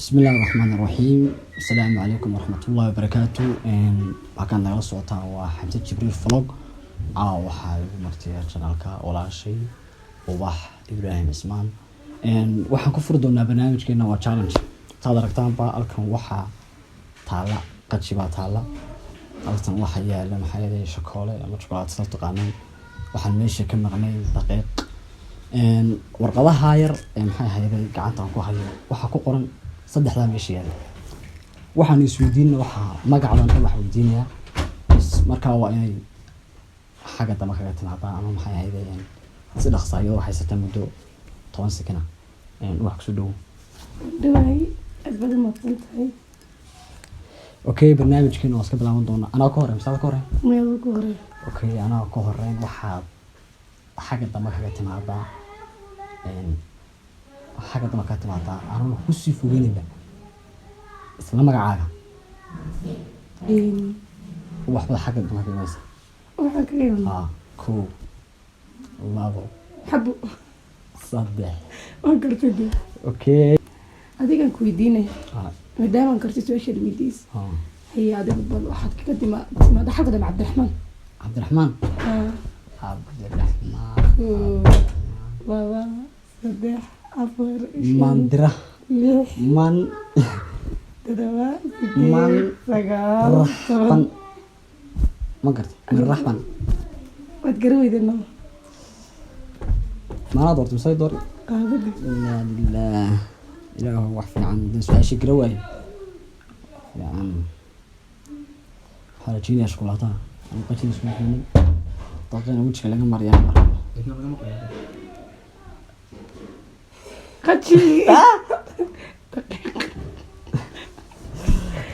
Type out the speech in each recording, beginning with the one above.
Bismillahi raxmaani raxiim. Asalaamu calaykum waraxmatullahi wabarakaatu. Halkaan nagala socotaan waa Xamse Jibriil Vlog. Caawa waxaa igu martiya channelka walaashay Ubax Ibraahim Cismaan. Waxaan ku furi doonaa barnaamijkeena, waa challenge. Saad aragtaanba, halkan waxaa taala qaji baa taala, halkan waxaa yaala, maxaa yeelay, shakoole ama shukulaato sida taqaanaan. Waxaan meesha ka maqnay daqiiq. Warqadaha yar ee, maxay ahayday, gacantaan ku hayo waxaa ku qoran saddexdaa meesha yaala. Waxaan isweydiina, waxaa magacdan wax weydiinayaa bas. Markaa waa inay xagga dambe kaga timaadaa ama, maxay ahayday, si dhaqsa iyadoo haysata muddo 10 second ah. Wax kusoo dhowo. Dhawaay, aad baad u mahadsan tahay. Okay, barnaamijkeena waa iska bilaaban doonaa. Anaa ka horey mise ka horey? Meel ku hore. Okay, anaa ka horeyn. Waxaad xagga dambe kaga timaadaa, xagga dambe kaga timaadaa, anuna kusii fogeynayba isla magacaaga. Waxba xagga dambe kaga imanaysa. Waxaan kaga iman? Haa, kow, labo, xabo. Saddex. Waan kartay dee. Okay. Adigaan ku weydiinaya. Maadaamaan kartay su-aashaad weydiis. Haye, adigu bal waxaad kaga timaada xagga dambe, Cabdiraxmaan. Cabdiraxmaan. Haa. Cabdiraxmaan. Kow, laba, saddex, afar, shan, mandira lix, man toddoba, Man sideed, sagaal, raxban 10. Ma garta man raxban. Waad garan weydeen no? Maanaa doortay mise door? Qaadada. Inaa lilaah, ilaahu wax fiican haddaan su-aasha gara waayo fiican. Waxaa rajeynayaa shukulaatada ama qajida isku keenay daqiiqna wejiga laga mariyaa mar. Qaji.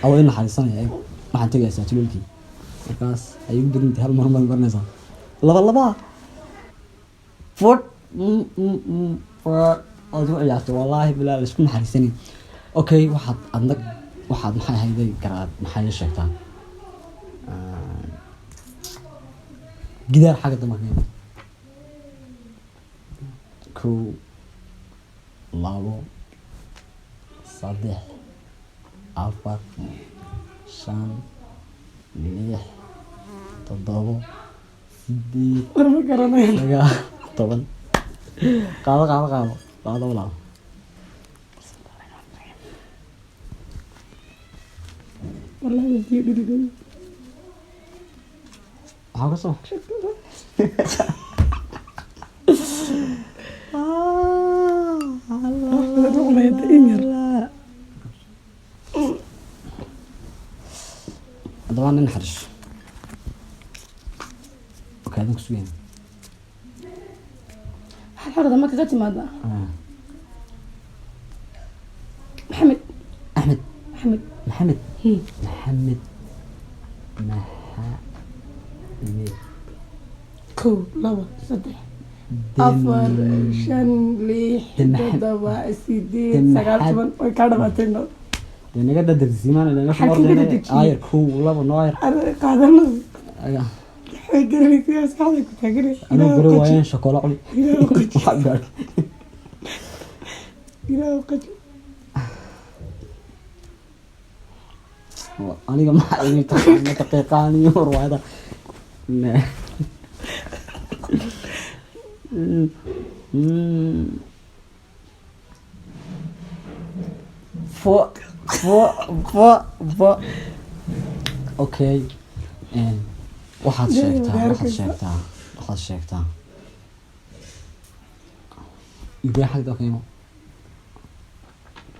Adoo i naxariisanaya, eeg, waxaan tegaysaa saatuloolkii markaas ay ugu badantay hal mar maad baranaysaa laba laba fod aad ku ciyaartay. Wallaahi bilaa la isku naxariisanay. Okay, waxaad adna waxaad, maxay ahayday, garaad, maxay ii sheegtaa? Gidaar xagga dambe ka yimid. Kow, labo, saddex, afar, shan, lix, toddobo, sideed, War ma garanayo. 9, 10. Qaado, qaado, qaado, qaado, walaal. Wallahi biyo dhiriday. Maxaa ka soo? In yar. Haddaba nin naxariis. Okay, adin ku sugayna. Waxaad xagga dambe kaga timaadaa Maxamed. Axmed. Maxamed. Maxamed. Hmm. Maxamed, Maxamed. Kow, laba, saddex, afar, shan, lix, toddoba, sideed, 9, 10. Way kaa dhamaatay no. Dee naga dadegsiimaan. Maxaa kaga dadejiyey? Aayar, kow, labo, noo ayar. Qaadano. Waxay garanaysaa maskaxda ku taaganay. Anuu gara waayeen shokolo cuni. Ilaahu qaji. Waxaa gaadhay. Ilaahu qaji. Aniga maxaa ii taqaana daqiiqaan iyo riwaayada? Fo fo fo fo. Okay, waxaad Dee, sheegtaa, wadaar waxaad kasta. sheegtaa, waxaad sheegtaa Ibrahim xagga ka imo.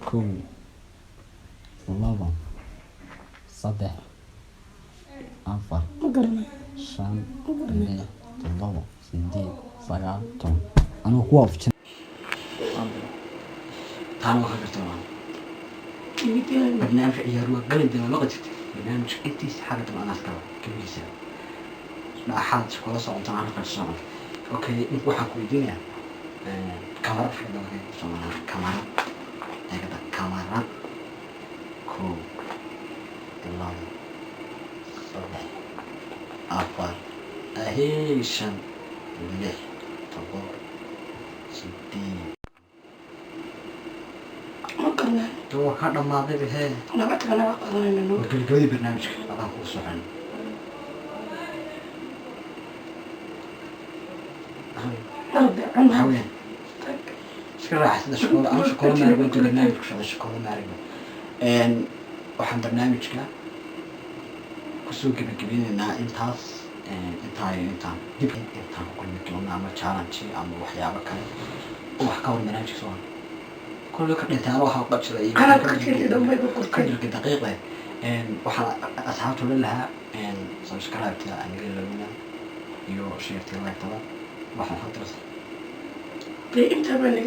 Kow, labo, saddex, afar, Ma garanayo. shan, lix, toddoba, sideed, 9, 10. Anigu ku waafajin taana waxaa gartay waan barnaamij ciyaar waa galin dama maqa jirta barnaamijka intiisa xagga dambe anaas kala kabiisa dhaxaad kula socotaan ana qasho socon. Okay, ink waxaan ku weydiinayaa kamarad xagga dambe ka soconaa. Kamarad eegada, kamarad. Kow, labo, saddex, afar, ahey, shan, lix, toddoba, sideed. Ma garanayo. Waa ka dhammaaday hee. Lacagta naga qadanayna no. Waa gabagabadii barnaamijka, adaan kuu socon. Arday cun. Waxaa weeyaan iska raaxaysada shaqooda ama shaqooda maarag intuu barnaamijku socdo, shaqooda maarag. Waxaan barnaamijka kusoo gebagabeynaynaa intaas. Intaa iyo intaan dib intaan ku kulmi doona ama challenge ama waxyaabo kale oo wax ka hor barnaamijka soo kulli ka dhintay ana waxaa qabsada iyo Qalab ka jirta dhanbay ku qortay. Ka jirta daqiiqda. Waxaan asxaabta odhan lahaa subscribe-ta aniga lowna iyo share-ta, like-tada waxaan hadda Dee intaa baa naga.